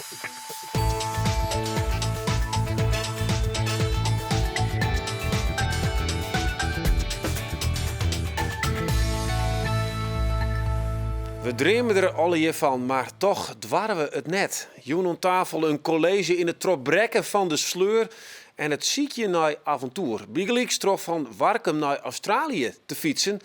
We dreame der allegear fan, mar toch doare we it net. Jûn oan tafel in kolleezje yn it trochbrekken fan de sleur en it sykjen nei avontoer. Bygelyks troch fan Warkum nei Australië te fytsen.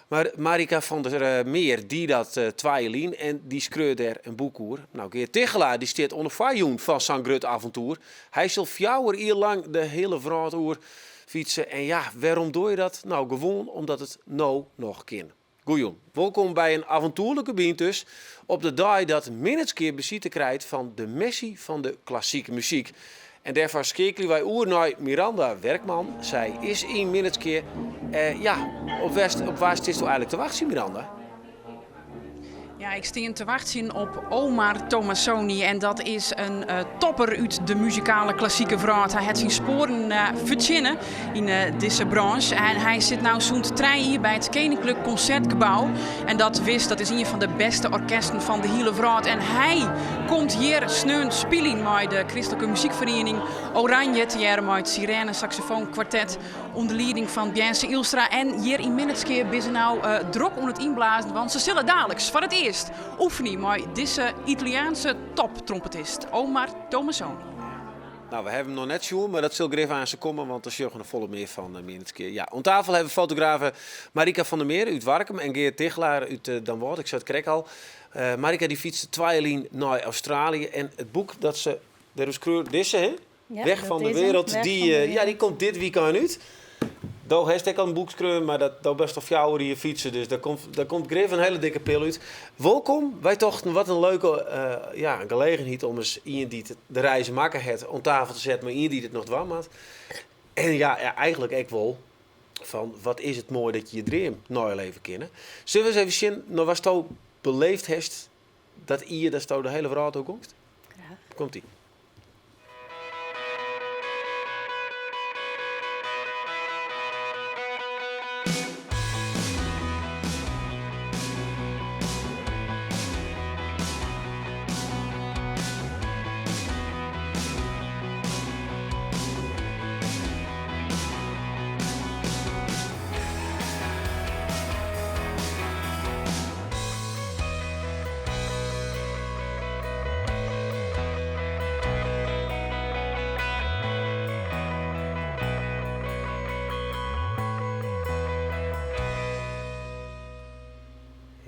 Mar Marika van der Meer die dat twa jier lyn en dy skreau dêr in boek oer. No, Geart Tigchelaar dy stiet oan de foarjûn fan sa'n grut avontoer. Hy sil 4 jier lang de hiele wrâld oer fytse. En ja, wêrom doe je dat? No, gewoan omdat it no noch kin. Goejûn, wolkom by in avontoerlike bynt dus op de dei dat Minnertsgea besite krijt fan de Messi fan de klassike muzyk. En dêrfoar skeakelje wy oer nei Miranda Werkman. Sy is yn Minnertsgea. Ja, op op wa stisto eigenlik te wachtsjen, Miranda? Ja, ik stean te wachtsjen op Omar Tomassoni en dat is in topper út de muzikale klassike wrâld. Hy hat syn spoaren fertsjinne yn dizze branche en hy sit no sûnt 3 jier by it Keninklik Konsertgebou. En dat wist, dat is ien fan de bêste orkesten fan de hiele wrâld. En hy komt hjir sneon spyljen mei de Kristlike Muzykferiening Oranje, tegearre mei it Sirene Saxofoon Kwartet ûnder lieding fan Bjinse Ylstra. En hjir yn Minnertsgea binne se no drok oan it ynblazen, want se sille daliks foar it earst oefenje mei dizze Italiaanse toptrompetist Omar Tomassoni. No, we hawwe him noch net sjoen, mar dat sil grif aanst komme, want dan sjogge we noch folle mear fan Minnertsgea. Ja, oan tafel hawwe we fotografe Marika van der Meer út Warkum en Geart Tigchelaar út Damwâld. Ik sei it krekt al. Marika dy fytste 2 jier lyn nei Australië en it boek dat se dêroer skreau, dizze, hè? Ja, Weg dat van de is hem. wereld, Weg dy, van de ja, wereld. dy komt dit wykein út. Do hast ek al in boek skreaun, mar dat, do bist al 4 jier fytse, dus dêr komt grif in hiele dikke pil út. Wolkom. Wy tochten, wat in leuke ja, gelegenheid om ris ien dy't de reis makke hat oan tafel te setten, mar ien dy't it noch dwaan moat. En ja, ja, eigenlik ek wol fan wat is it moai dat je je dream neileve kinne. Sille we ris even sjen nei watsto beleefd hast dat jier datsto de hiele wrâld oer gongst? Graach. Komt-ie.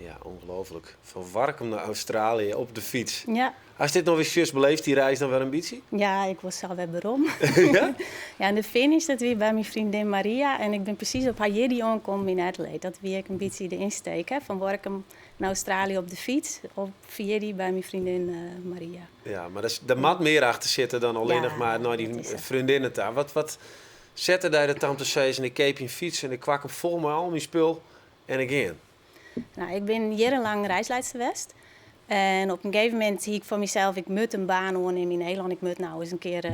Ja, ongelooflijk. Fan Warkum nei Australië op de fyts. Ja. Hast dit noch wer sjochst, beleefst dy reis dan wer in bytsje? Ja, ik wol sa wer werom. Ja? Ja, en de finish, dat wie by myn freondin Maria. En ik bin presys op har jierdei oankommen yn Adelaide. Dat wie ek in bytsje de ynsteek, hè, fan Warkum nei Australië op de fyts. Op jierdei by myn freondin Maria. Ja, mar der moat mear achter sitte dan allinnich Ja, mar nei dat dyn is sa. freondinne ta. Wat sette dy der ta om te sizzen, ik keapje in fyts en ik kwak him fol mei al myn spul en ik gean? No, ik bin jierrenlang reisleidster west. En op in gegeven momint hie ik foar mysels, ik moat in baan oannimme yn Nederlân. Ik moat no ris in kear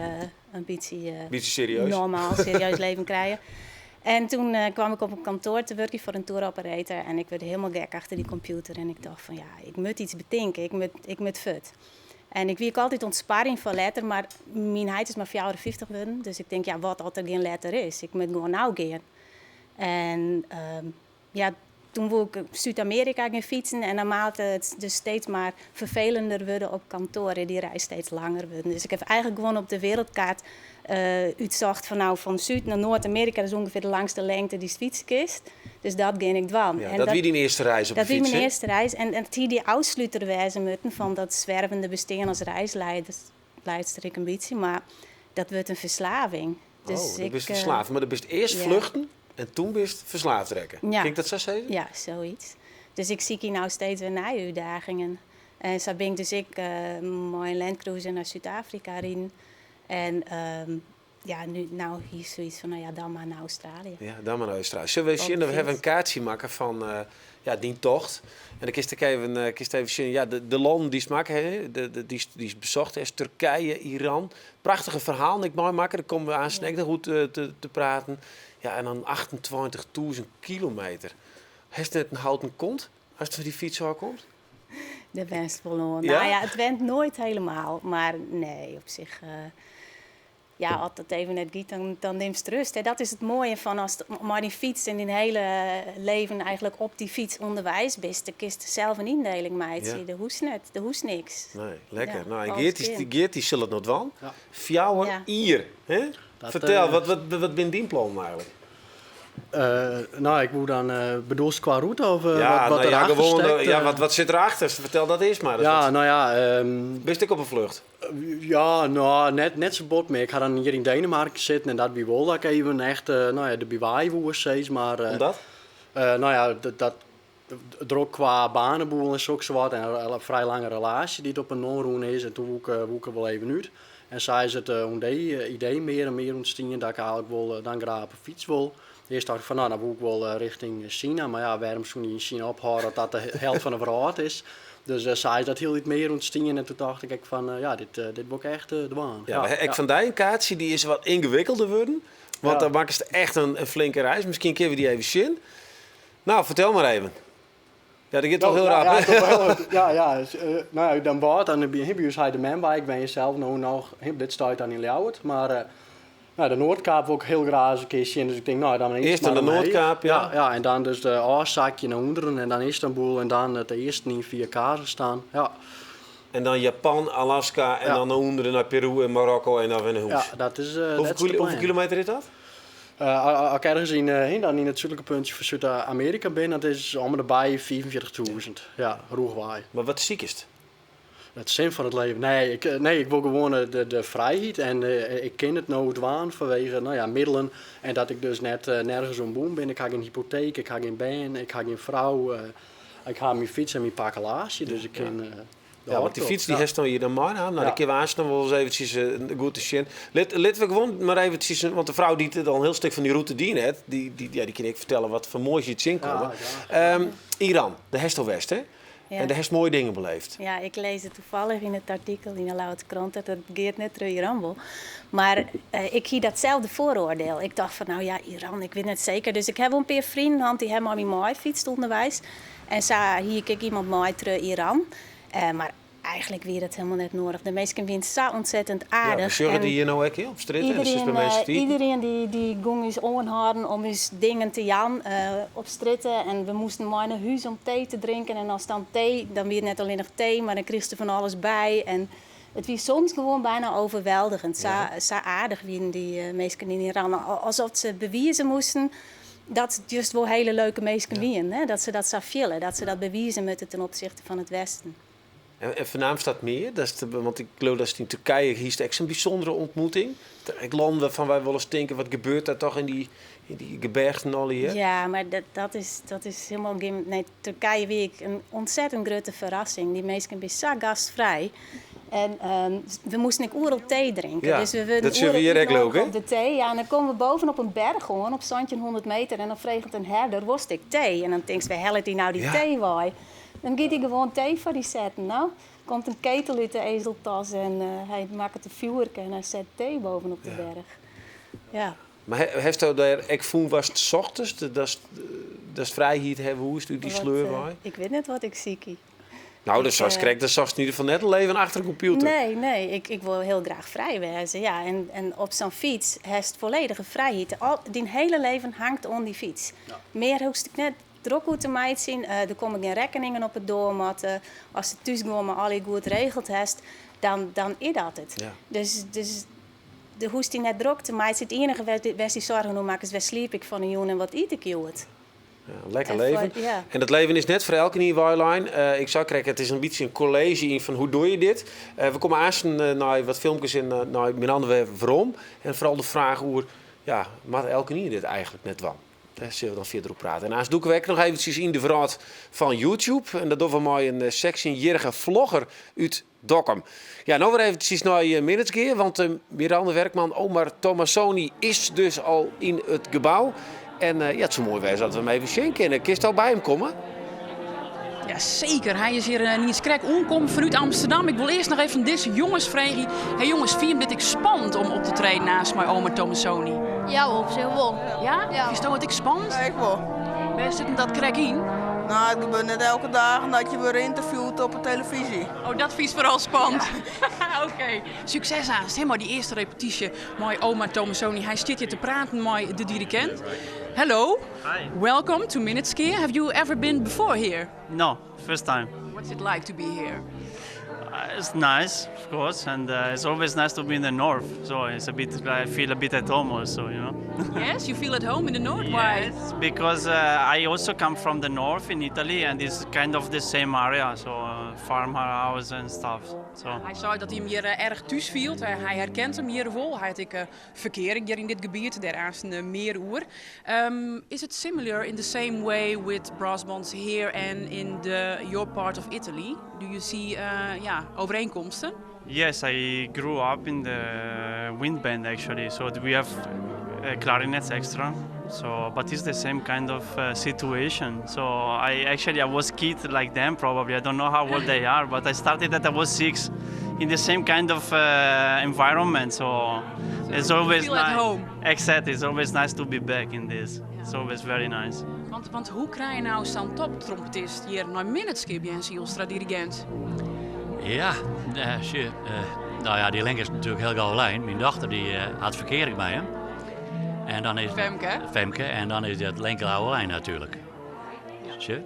in bytsje Bytsje serieus. normaal, serieus leven krije. En toen kwam ik op in kantoar te wurkjen foar in touroperator. En ik wurd hielendal gek achter dy kompjûter. En ik tocht fan ja, ik moat yts betinke, ik moat fuort. En ik wie ek altyd oan it sparjen foar letter, mar myn heit is mar 54 wurden. Dus ik tink, ja, wat as der gjin letter is? Ik moat gewoan no gean. En ja, toen woe ik Súd-Amearika gean fytsen en naarmate it dus steeds mar ferfelender wurde op kantoar, is dy reis steeds langer wurden. Dus ik haw eigenlik gewoan op de wereldkaart útsocht fan nou, fan Súd nei Noard-Amearika, dat is ûngefear de langste lengte dy'tst fytse kinst. Dus dat gean ik dwaan. Ja, En dat wie dyn earste reis op de dat wie fyts, myn hè? earste reis en it hie dy ôfsluter wêze moatten fan dat swervende bestean as reisleider, leidster ek in bytsje, mar dat wurdt in ferslaving. Dus Oh, do ik, bist ferslave. Mar do bist earst ja. fluchten en toen bist ferslaafd rekke. Ja. Kin ik dat sa sizze? Ja, soyts. Dus ik sykje no steeds wer nije útdagingen. En sa bin ik dus ek mei in Land Cruiser nei Súd-Afrika riden. En ja, nu, no hie ik soyts fan, no ja, dan mar nei Australië. Ja, dan mar nei Australië. Sille we even Op sjen, de we hawwe in fyts. kaartsje makke fan ja, dyn tocht. En dan kinst ek even, kinst even sjen, ja, de lannen dy'tst makke hast, dy'tst besocht hast, Turkije, Iran. Prachtige ferhalen ek meimakke, dêr komme we aanst ek noch oer te praten. Ja, en dan 28.000 kilometer. Hast net in houten kont ast fan dy fyts ôfkomst? Dêr wenst wol oan. Ja? Nou ja, it went noait helemaal. Mar nee, op sich, ja, as dat even net giet, dan nimst rêst. Hè. Dat is it moaie fan ast mei dyn fyts en dyn hiele leven eigentlik op dy fyts ûnderweis bist. Dan kinst sels in yndeling meitsje. Ja. Der hoecht net, der hoecht niks. Nee, lekker. Ja, Nou, en alles Geert, die, kin. Geert die sil it noch dwaan. Ja. 4 Ja. jier. Hè? Dat, Fertel, wat, wat binne dyn plannen eigentlik? No, ik woe dan, bedoelst kwa rûte of ja, wat, wat nou ja, erachter gewoan, stekt? ja, wat sit derachter? Fertel dat earst mar. Ja, Wat- no ja, Bist ek op 'e flucht? Ja, no, net sa bot mear. Ik ha dan hjir yn Denemarken sitten en dat wie wol dat ik even echt, no ja, derby wei woe, sis mar. Omdat? No ja, dat drok kwa baneboel en sokssawat en in frij lange relaasje dy't op 'e non rûn is en toen woe ik, woe ik der wol even út. En sa is it idee mear en mear ûntstien dat ik eigentlik wol dan graach op 'e fyts wol. Earst tocht ik fan no, dan woe ik wol rjochting Sina, mar ja, wêrom soene je yn Sina ophâlde as dat de helt fan de wrâld is? Dus sa is dat hieltyd mear ûntstien en toen tocht ik ek fan ja, dit, dit wol ik echt dwaan. Ja, ek fan dy in kaartsje, dy is wat yngewikkelder wurden. Want dan makkest echt in flinke reis. Miskien kinne we dy even sjen. No, fertel mar even. Ja, dat giet toch hiel rap, hè? Ja, ja. Dus, no ja, dan waard dan by ús heit en mem wei. Ik wenje sels no noch op dit stuit dan yn Ljouwert. Mar no, de Noardkaap wol ik hiel graach ris in kear sjen. Dus ik tink, no, dan Earst de Noardkaap, ja. Ja, ja, en dan dus de ôfsakje nei ûnderen en dan Istanbul en dan it easten yn fia Kazachstan. Ja. En dan Japan, Alaska en dan nei ûnderen nei Peru en Marokko en dan wer nei hûs. Ja, dat is Hoefolle kilometer is dat? As ik ergens yn, dan yn it súdlike puntsje fan Súd-Amearika bin, dat is om en by 45.000. Ja, rûchwei. Mar wat sikest? It sin fan it leven? Nee, ik, nee, ik wol gewoan de frijheid en ik kin it no dwaan fanwege no ja, middelen en dat ik dus net nergens oan bûn bin. Ik ha gjin hypoteek, ik ha gjin bern, ik ha gjin frou. Ik ha myn fyts en myn pakkelaasje, dus ik kin. Ja, want dy fyts dy hast dan hjir dan meinaam. No, dêr kinne we aanst noch wol ris eventsjes goed te sjen. Lit, litte we gewoan mar eventsjes, want de frou dy't it al in hiel stik fan dy rûte dien hat, dy, dy, ja, dy kin ek fertelle wat foar moais je tsjinkomme. Ja, Iran, dêr hast al west, hè? Ja. En dêr hast moaie dingen beleefd. Ja, ik lês it tafallich yn it artikel yn de Ljouwerter Krante dat Geert net troch Iran wol. Mar ik hie datselde foaroardiel. Ik tocht fan, no ja, Iran, ik wit net seker. Dus ik ha wol in pear freonen hân dy't ha mei my meifytst ûnderweis. En sa hie ik ek iemand mei troch Iran. Mar eigentlik wie dat hielendal net nedich. De minsken wiene sa ûntsettend Ja, we aardich. sjogge En dy hjir no ek op strjitte. En iedereen, by minsken iedereen dy gong ús oanhâlden om ús dingen te jaan op strjitte. En we moasten mei nei hûs om tee te drinken. En as dan tee, dan wie it net allinnich tee, mar dan krigest der fan alles by. En it wie soms gewoan byna overweldigend. Sa, sa aardich wiene dy minsken yn Iran. Alsof se bewize moasten dat it just wol hiele leuke minsken wiene. Hè? Dat se dat sa fiele, dat se dat bewize moatte ten opsichte fan it Westen. En fernaamst dat mear? Dat is want ik leau dat yn Turkije hiest ek sa'n bysûndere ûntmoeting. Ek lannen wêrfan wy wolris tinke, wat gebeurt dêr toch yn dy, yn dy geberchten allegear? Ja, mar dat, dat is hielendal gjin. Nee, Turkije wie ek in ûntsettend grutte ferrassing. Dy minsken binne sa gastfrij. En we moasten ek oeral tee drinke. Ja, dus we wurden dat sjogge we hjir ek leuk, hè? op de tee. Ja, en dan komme we boven op in berch oan, op 1700 meter. En dan freget in herder, wolst ek tee? En dan tinkst, wêr hellet dy no dy tee wei? Dan giet hy gewoan tee foar dy setten. No, komt in ketel út de ezeltas en hy makket in fjoerke en hy set tee boven op de berch. Ja. Mar hasto dêr ek fûn watst sochtest? Datst frijheid ha woest út dy sleur wei? Ik wit net wat ik sykje. No, dat seist krekt, dat sochtst yn ieder gefal net in leven achter in kompjûter. Nee, nee, ik wol hiel graach frij wêze. Ja, en op sa'n fyts hast folledige frijheid. Al, dyn hiele leven hangt oan dy fyts. Mear hoechst ek net drok oer te meitsjen. Der komme gjin rekkeningen op it doarmat. Ast it thús gewoan mar allegear goed regeld hast, dan is dat it. Dus do hoechst dy net drok te meitsjen. It iennige wêr'tst dy soargen oer makkest, wêr sliep ik fan 'e jûn en wat yt ik hjoed? Ja, lekker En leven. foar, ja. En dat leven is net foar elkenien weilein. Ik sei krekt, it is in bytsje in kolleezje yn fan hoe doch je dit. We komme aansten nei wat filmkes en nei Miranda wer werom. En foaral de fraach oer, ja, moat elkenien dit eigentlik net dwaan? Dêr sille we dan fierder oer prate. En aanst dûke we ek noch eventsjes yn de wrâld fan YouTube. En dat dogge we mei in 16-jierrige vlogger út Dokkum. Ja, no wer eventsjes nei Minnertsgea, want Miranda Werkman, Omar Tomassoni is dus al yn it gebou. En ja, it soe moai wêze as we him even sjen kinne. Kinst al by him komme? Ja, seker. Hy is hjir niis krekt oankommen fanút Amsterdam. Ik wol earst noch even dizze jonges freegje. Hey jonges, fine jim dit ek spannend om op te treden aanst mei Omar Tomassoni? Ja, op sich wol. Ja? Ja. Fynsto it ek spannend? Ja, ik wol. Wêr sit him dat krekt yn? Nou, it gebeurt net elke dag dat je wurde ynterviewd op 'e telefyzje. Oh, dat fynst foaral spannend. Oké. Sukses aanst, hè, mei dy earste repetysje mei Omar Tomassoni. Hy stiet hjir te praten mei de dirigint. Hello. Hi. Welcome to Minnertsgea. Have you ever been before here? No, first time. What's it like to be here? It's nice, of course, and it's always nice to be in the north. So it's a bit, I feel a bit at home also, you know. Yes, you feel at home in the north? Why? Yes, because I also come from the north in Italy, and it's kind of the same area, so farmhouse and stuff. So. Hy sei dat hy him hjir erch thús fielt. Hy herkent him hjir wol. Hy hat ek ferkearing hjir yn dit gebiet, dêr aanst mear oer. Is it similar in the same way with brass bands here and in the, your part of Italy? Do you see ja, overeenkomsten? Yes, I grew up in the wind band actually, so we have clarinets extra. So, but it's the same kind of situation. So I actually I was kid like them probably. I don't know how old they are, but I started that I was 6 in the same kind of environment. So, it's always feel at nice. home. Exactly, it's always nice to be back in this. It's always very nice. Want hoe krije je nou sa'n toptrompetist hjir nei Minnertsgea, Björn Zijlstra, dirigint? Ja, sjoch, nou ja, dy link is natuerlik hiel gau lein. Myn dochter dy hat ferkearing mei him. En dan is Femke? Femke, en dan is dat link gau lein natuerlik. Sjoch.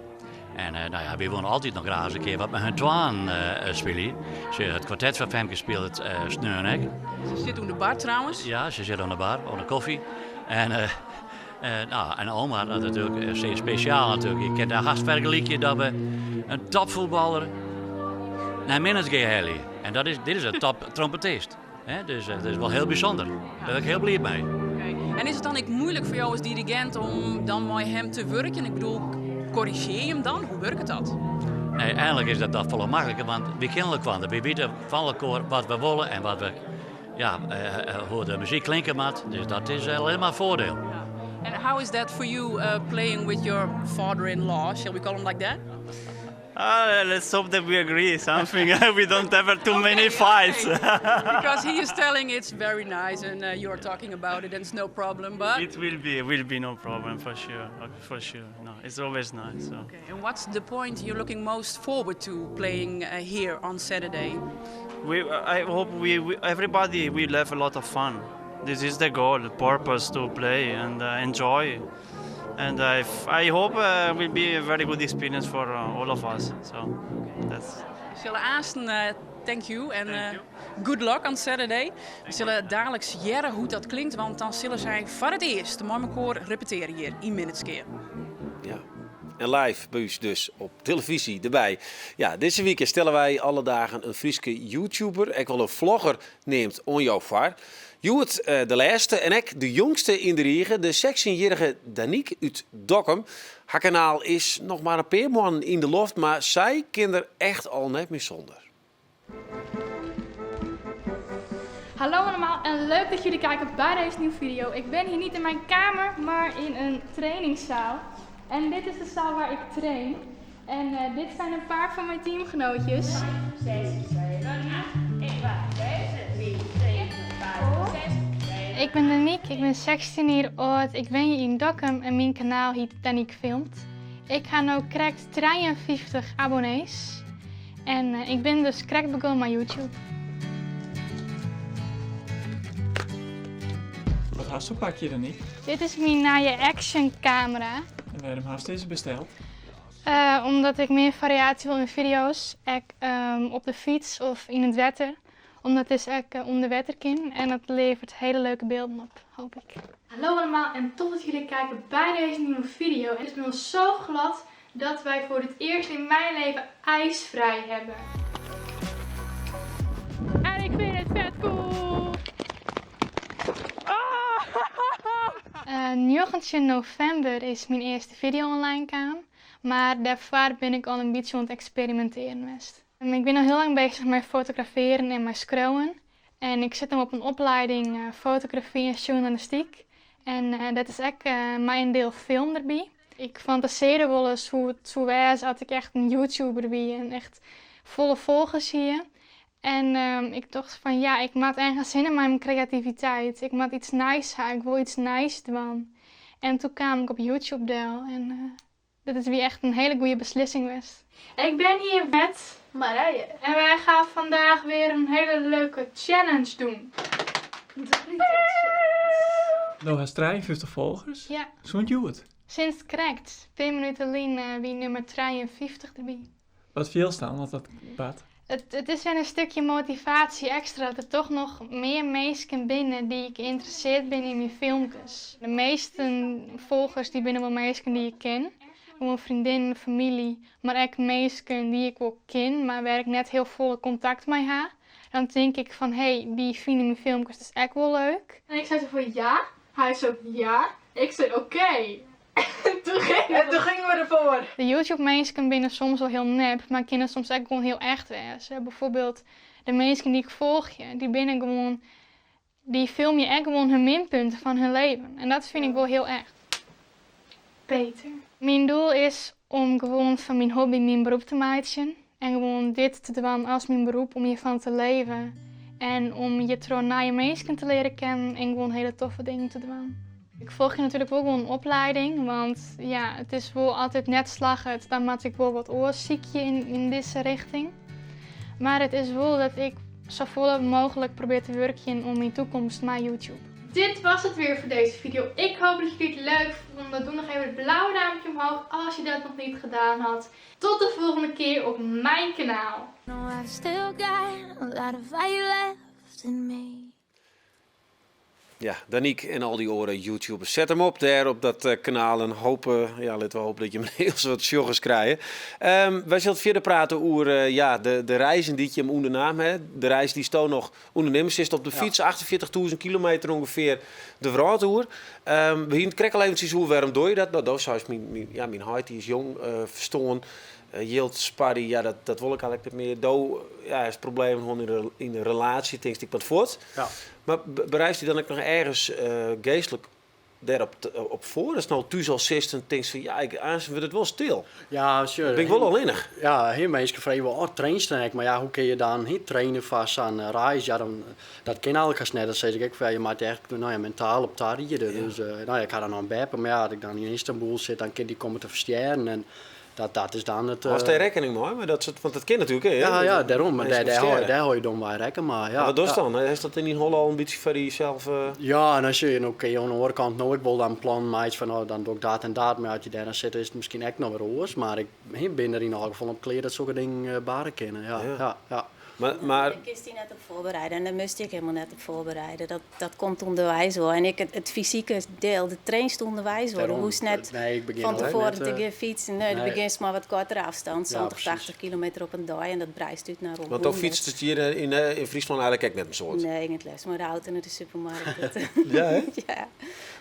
En nou ja, wy wolle altyd noch graach ris in kear wat mei hun twaen spylje. Sjoch, it kwartet fan Femke spilet sneon ek. Se sit oan de bar trouwens. Ja, se sit oan de bar, oan de kofje. En, nou, en Omar, dat is natuerlik sear spesjaal natuerlik. Je kinne it hast fergelykje dat we in topfuotballer nei Minnertsgea helje. En dat is, dit is in toptrompetist. Hè? Dus dat is wol hiel bysûnder. Dêr bin ik hiel bliid mei. Oké. En is it dan ek muoilik foar jo as dirigint om dan mei him te wurkjen? Ik bedoel, korrizjearje je him dan? Hoe wurket dat? Nee, eigenlik is dat dat folle makliker, want wy kenne elkoar. Wy witte fan elkoar wat we wolle en wat we, ja, hoe't de muzyk klinke moat. Dus dat is allinnich mar foardiel. And how is that for you playing with your father-in-law? Shall we call him like that? Let's hope that we agree something. We don't have too many fights. Because he is telling it's very nice and you're talking about it and it's no problem, but... It will be no problem for sure, for sure. No, it's always nice. So. Okay. And what's the point you're looking most forward to playing here on Saturday? I hope everybody will have a lot of fun. This is the goal, the purpose to play and enjoy. And I hope will be a very good experience for all of us. So that's. We sille aansten, thank you en Thank you. good luck on Saturday. We sille daliks hearre hoe't dat klinkt, want dan sille sy foar it earst mei mekoar repetearje hjir yn Minnertsgea. Ja. En live by ús dus op telefyzje derby. Ja, dizze wike stelle wy alle dagen in Fryske YouTuber, ek wol in vlogger neamd, oan jo foar. Hjoed de lêste en ek de jongste yn de rige, de 16-jierrige Danique út Dokkum. Har kanaal is noch mar in pear moannen yn de loft, mar sy kin der echt al net mear sûnder. Hallo allemaal en leuk dat jullie kijken bij deze nieuwe video. Ik ben hier niet in mijn kamer, maar in een trainingszaal. En dit is de zaal waar ik train. En dit zijn een paar van mijn teamgenootjes. 6, 7, 8, 1, 2, 3, 4, 5, 6, 7. Ik ben Danique, ik ben 16 jaar oud. Ik wen yn Dokkum en myn kanaal hjit Danique Filmt. Ik ha no krekt 53 abonnees. En ik ben dus krekt begûn mei YouTube. Wat hast foar pakje, Danique? Dit is myn nije actionkamera. En wêrom hast dizze besteld? Omdat ik mear fariaasje wol yn fideo's, ek op de fyts of yn it wetter. Omdat dit ek ûnder wetter kin en dat leveret hiele leuke bylden op, hoopje ik. Hallo allemaal en tof dat jullie kijken bij deze nieuwe video. Het is inmiddels zo glad dat wij voor het eerst in mijn leven ijsvrij hebben. En ik vind het vet cool! Ah! 19 novimber is myn earste video online kaam. Mar dêrfoar bin ik al in bytsje oan it eksperimintearjen west. Ik bin al hiel lang beuzich mei fotografearjen en mei skriuwen. En ik sit no op in oplieding fotografy en sjoernalistyk. En dat is ek mei in diel film derby. Ik fantasearje wolris hoe't it soe wêze as ik echt in YouTuber wie en echt folle folgers hie. En ik tocht fan ja, ik moat ergens hinne mei myn kreativiteit. Ik moat yts nijs ha, ik wol yts nijs dwaan. En doe kaam ik op YouTube del en Dat is wie echt in hiele goede beslissing west. Ik ben hier met Marije. En wij gaan vandaag weer een hele leuke challenge doen. Do hast 53 folgers? Ja. Sûnt hjoed? Sinds krekt. Pear minuten lyn eh, wie nummer 53 derby. Wat fielst dan as dat bart? It is wer in stikje motivaasje ekstra dat der toch noch mear minsken binne dy't geïnteresseerd binne yn myn filmkes. De measte folgers dy binne wol minsken dy't ik ken. Gewoan freondinnen, famylje, mar ek minsken dy't ik wol ken, mar wêr't ik net hiel folle kontakt mei ha. Dan tink ik fan hé, dy fine myn filmkes dus ek wol leuk. En ik sei zo van ja, hy sei ja. Ik sei oké. En toen gingen we ervoor. De YouTube-minsken binne soms wol hiel nep, mar kinne soms ek gewoan hiel echt wêze. Bijvoorbeeld de minsken dy't ik folgje, dy binne gewoan, dy filmje ek gewoan hun minpunten fan hun leven. En dat fyn ik wol hiel echt. Beter. Myn doel is om gewoan fan myn hobby myn berop te meitsjen. En gewoan dit te dwaan as myn berop om hjirfan te leven. En om hjirtroch nije minsken te learen kennen en gewoan hiele toffe dingen te dwaan. Ik folgje natuerlik wol gewoan in oplieding, want ja, it is wol as it net slagget, dan moat ik wol wat oars sykje yn dizze rjochting. Mar it is wol dat ik safolle mooglik probearje te wurkjen oan myn takomst mei YouTube. Dit was het weer voor deze video. Ik hoop dat jullie het leuk vonden. Doe nog even het blauwe duimpje omhoog als je dat nog niet gedaan had. Tot de volgende keer op mijn kanaal. I've still got a lot of fire left in me. Ja, Danique en al dy oare YouTubers. Set him op dêr op dat eh, kanaal en hope, ja, litte we hope dat je hiel wat sjoggers krije. Wy sille fierder prate oer eh, ja, de reizen dy't jim ûndernaam ha. De reis dy'tsto noch ûndernimme silst op de fyts, 48.000 kilometer ûngefear de wrâld oer. We hiene it krekt al eventsjes oer wêrom doch je dat? No, do seist, myn, ja, myn heit dy is jong uh, ferstoarn. Jild sparje, ja, dat wol ik eigentlik net mear. Do ja, hast problemen hân yn de relaasje, tinkst ik moat fuort. Ja. Mar bereidst dy dan ek noch ergens geastlik dêrop op foar? Ast no thús al sitst en tinkst fan ja, ik, aanst wurdt it wol stil. Ja, sjoch. Bin ik wol allinnich. Ja, hiel minsken freegje wol, oh, trainst dan ek? Mar ja, hoe kinne je dan he, traine foar sa'n reis? Ja, dan, dat kin eigentlik hast net. Dan sis ik ek fan, ja, je moatte echt no ja, mentaal op tariede. Dus no ja, ik ha dan noch in beppe, mar ja, as ik dan yn Istanbul sit, dan kin dy komme te ferstjerren. En dat, dat is dan it. Hâldst dêr rekkening mei? Mar dat soart, want dat kin natuerlik, hè? Ja, ja, dêrom. Mar dêr, dêr, hâld, dêr hâld je dan wei rekken mei. Ja, wat dochst ja. dan? Hast dat yn dyn holle al in bytsje foar dysels? Ja, en dan sjoch je, no kinne je oan de oare kant no ek wol dan plannen meitsje fan, no, dan doch ik dat en dat. Mar as je dêr dan sitte, is it miskien ek noch wer oars. Mar ik bin der yn elk gefal op klear dat sokke dingen barre kinne. Ja, ja. ja, Mar, Dêr kinst dy net op foarbereide en dêr moatst dy ek helemaal net op foarbereide. Dat, dat komt ûnderweis wol. En ek it fysike diel, de trainst ûnderweis wol. Do hoechst net Nee, ik begjin fan al tefoaren net, te gean fytsen. Nee, do nee. begjinst mei wat koartere afstand, Ja, 70, presys. 80 kilometer op in dei en dat breist út nei rûn Want do 100. fytst it hjir yn Fryslân eigentlik ek net in soad. Nee, ik gean it leafst mei de auto nei de supermarkt. Ja, hè? Ja.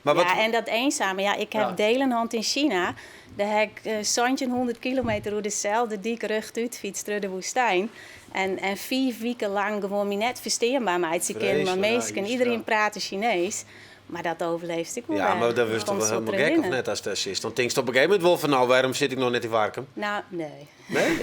Mar wat, Ja, en dat eenzame. Ja, ik ha Ja. delen hân yn Sina. Dêr ha ik 1700 kilometer oer deselde dyk rjochtút fytst troch de woestyn. En fiif wiken lang gewoan my net fersteanber meitsje kinnen mei Freeslik. minsken. Ja, Iedereen ja. prate Sinees. Mar dat overleefst ek wol ja, wer. mar dan wurdst Komst wol wol hielendal gek of trochhinne. net ast dêr sitst. Dan tinkst op in gegeven momint wol fan no, wêrom sit ik noch net yn Warkum? No, nee. Nee?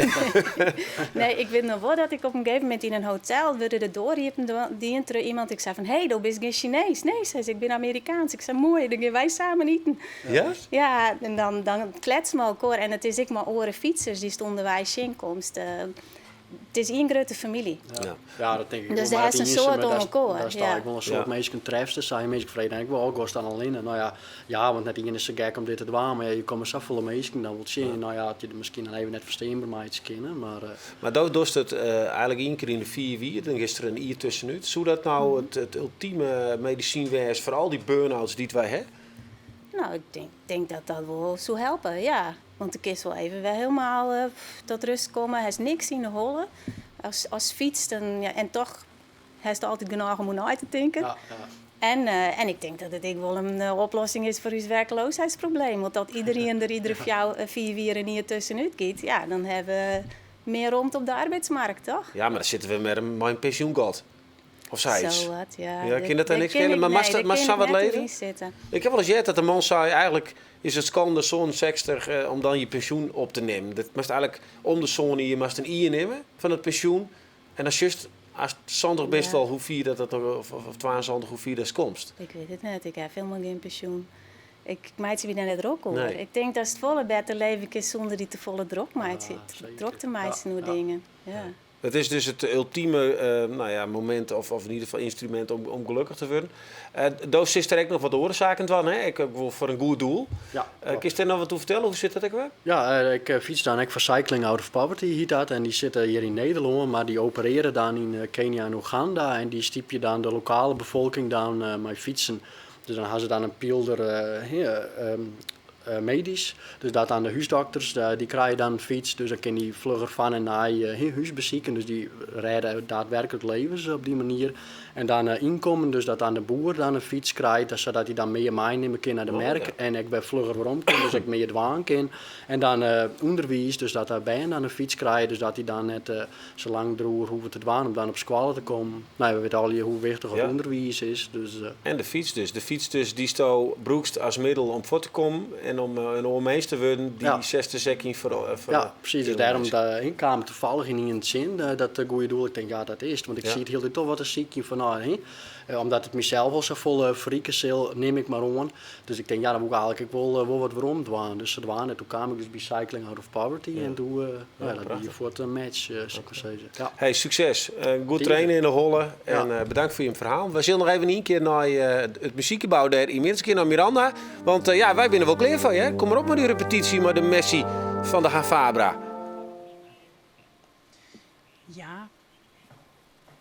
Nee, ik wit noch wol dat ik op in gegeven momint yn in hotel wurde de doar iepen dien troch iemand. Ik sei fan, hé, do bist gjin Sinees. Nee, sei se, ik bin Amerikaans. Ik sei, moai, dan gean wy samen iten. Ja? Ja, en dan kletsen we elkoar. En it is ek mei oare fytsers dy'tst ûnderweis tsjinkomst. It is ien grutte famylje. Ja. Ja, dat tink ik Dus wol. dêr Mar is in dat soad iensame, oan dat- elkoar, Dat ja. ik wol in soad Ja. minsken trefst, sei minsken fregen ek wol, oh, dan allinne? No ja, ja, want net ien is sa gek om dit te dwaan, mar ja, je komme safolle minsken dan wol tsjin. No ja, as je der miskien dan even net fersteanber meitsje kinne, mar... Mar do dochst it eigentlik ien kear yn de fiif jier, dan giest der in jier tuskenút. Soe dat no it ultime medisyn wêze foar al dy burn-outs dy't wy ha? No, ik tink dat dat wol soe helpe, ja. Want dan kinst wol even wer hielendal tot rêst komme. Hast niks yn 'e holle as fytst. En, ja, en toch hast altyd genôch om oer nei te tinken. Ja, ja. En ik tink dat it ek wol in oplossing is foar ús werkloosheidprobleem. Want as iderien der iedere 4 jier in jier tuskenút giet, ja, dan ha we mear romte op de arbeidsmarkt, toch? Ja, mar dan sitte we mei in pensjoengat. Of sayts. Sa wat, ja. Ja, kin dat dan Dêr niks kin skele? ik- Mar nee, moatst dêr moatst kin sa ik wat net leven? oer ynsitte. Ik ha wolris heard dat de man sei, eigentlik is it skande 67 om dan je pensjoen op te nimmen. Dat moatst eigentlik om de sân jier moatst in jier nimme fan it pensjoen. En dan sjochst, ast 70 bist Ja. al, hoe fier dat dat noch, of 72, hoe fier datst komst. Ik wit it net, ik ha hielendal gjin pensjoen. Ik meitsje my dêr net drok oer. Nee. Ik tink datst folle better leve kinst sûnder dy te folle drok meitsje, drok te meitsjen oer dingen. Ja. It is dus it ultime nou ja, momint of, of yn ieder gefal ynstrumint om, om gelokkich te wurden. Do silst der ek noch wat oare saken dwaan, hè? Ek wol foar in goed doel. Ja, Kinst dêr noch wat oer fertelle? Hoe sit dat ek wer? Ja, ik fyts dan ek foar Cycling Out of Poverty, hjit dat. En dy sitte hjir yn Nederlân, mar dy operearje dan yn Kenia en Oeganda. En dy stypje dan de lokale befolking dan mei fytsen. Dus dan ha se dan in pylder medysk. Dus dat dan de húsdokters, dy krije dan in fyts. Dus dan kinne dy flugger fan en nei húsbesiken. Dus dy rêde daadwerklik levens op dy manier. En dan ynkommen, dus dat dan de boer dan in fyts krijt, sadat hy dan mear meinimme kin nei de merk en ek wer flugger werom kin, dus ek mear dwaan kin. En dan ûnderwiis, dus dat de bern dan in fyts krije, dus dat dy dan net sa lang deroer hoege te dwaan om dan op skoalle te kommen. No, we witte allegear hoe wichtich it ûnderwiis is. Dus, En de fyts dus. De fyts dus dy'tsto brûkst as middel om fuort te kommen en om in oar mins te wurden, dy setst ek yn foar Ja, presys. Dus dêrom ik kaam tafallich ynienen tsjin dat goede doel. Ik tink, ja, dat is it. Want ik siet hieltyd toch wat te sykjen fan, no, hè, omdat it mysels al safolle ferrike sil, nim ik mar oan. Dus ik tink, ja, dan woe ik eigentlik ek wol, wol wat werom dwaan. Dus sadwaande, toen kaam ik dus by Cycling Out of Poverty en doe, ja, dat wie fuort in match, soe ik mar sizze. Ja. Hey, sukses. Goed trainen yn de holle en bedankt foar jim ferhaal. Wy sille noch even ien kear nei it muzykgebou dêr yn Minnertsgea nei Miranda. Want ja, wy binne wol klear foar je. Kom mar op mei dy repetysje mei de Messi fan de HaFaBra. Ja.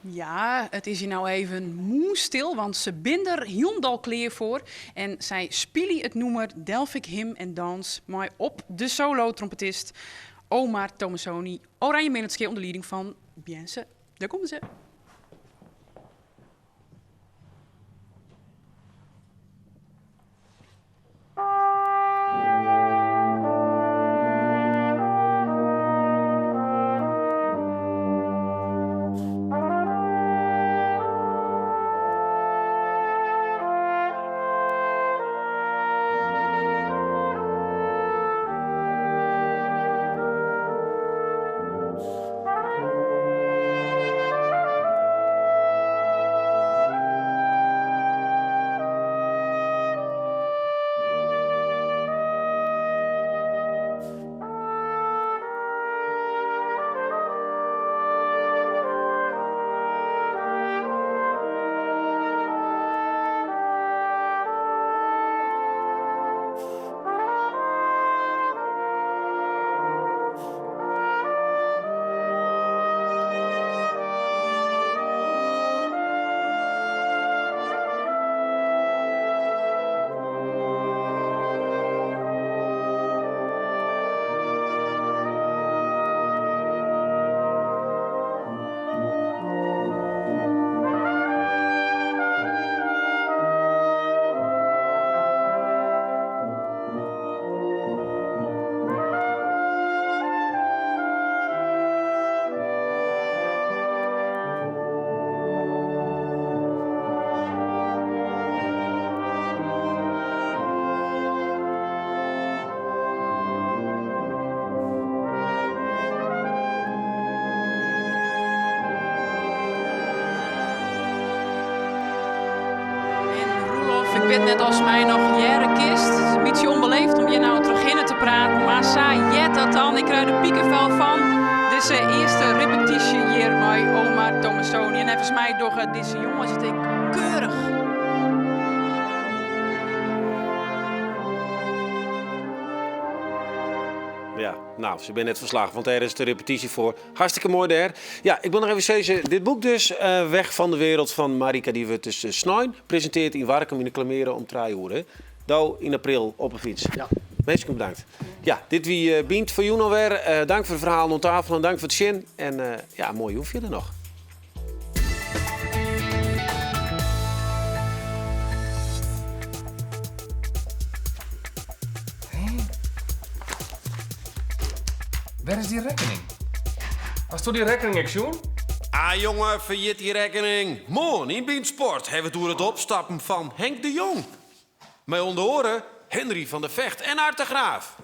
Ja, it is hjir no even mûsstil, want se binne der hielendal klear foar. En sy spylje it nûmer Delphic Hymn and Dance mei op de solo-trompetist Omar Tomassoni, Oranje Minnertsgea ûnder lieding fan Bjense. Dêr komme se. En Roelof, ik wit net oftst my noch hearre kinst. It is in bytsje ûnbeleefd om hjir no trochhinne te praten, mar sa heart dat dan. Ik krij der pikefel fan. Dizze earste repetysje hjir mei Omar Tomassoni. En neffens my dogge dizze jonges it ek keurich. Ja, no, se binne net fan slach, want dêr is de repetysje foar. Hartstikke moai dêr. Ja, ik wol noch even sizze, dit boek dus, Weg van de Wereld fan Marika, dy wurdt dus snein presintearre yn Warkum yn de Klameare om trije oere. Do yn april op 'e fyts. Ja. Minsken bedankt. Ja, dit wie Bynt foar jûn alwer. Dank foar de ferhalen oan tafel en dank foar it sjen. En ja, moaie jûn fierder noch. Wêr is dy rekkening? Hasto dy rekkening ek sjoen? Ah jonge, ferjit dy rekkening. Moarn yn Bynt Sport hawwe we it oer it opstappen fan Henk de Jong. Mei ûnder oare Henry van der Vegt en Ard de Graaf.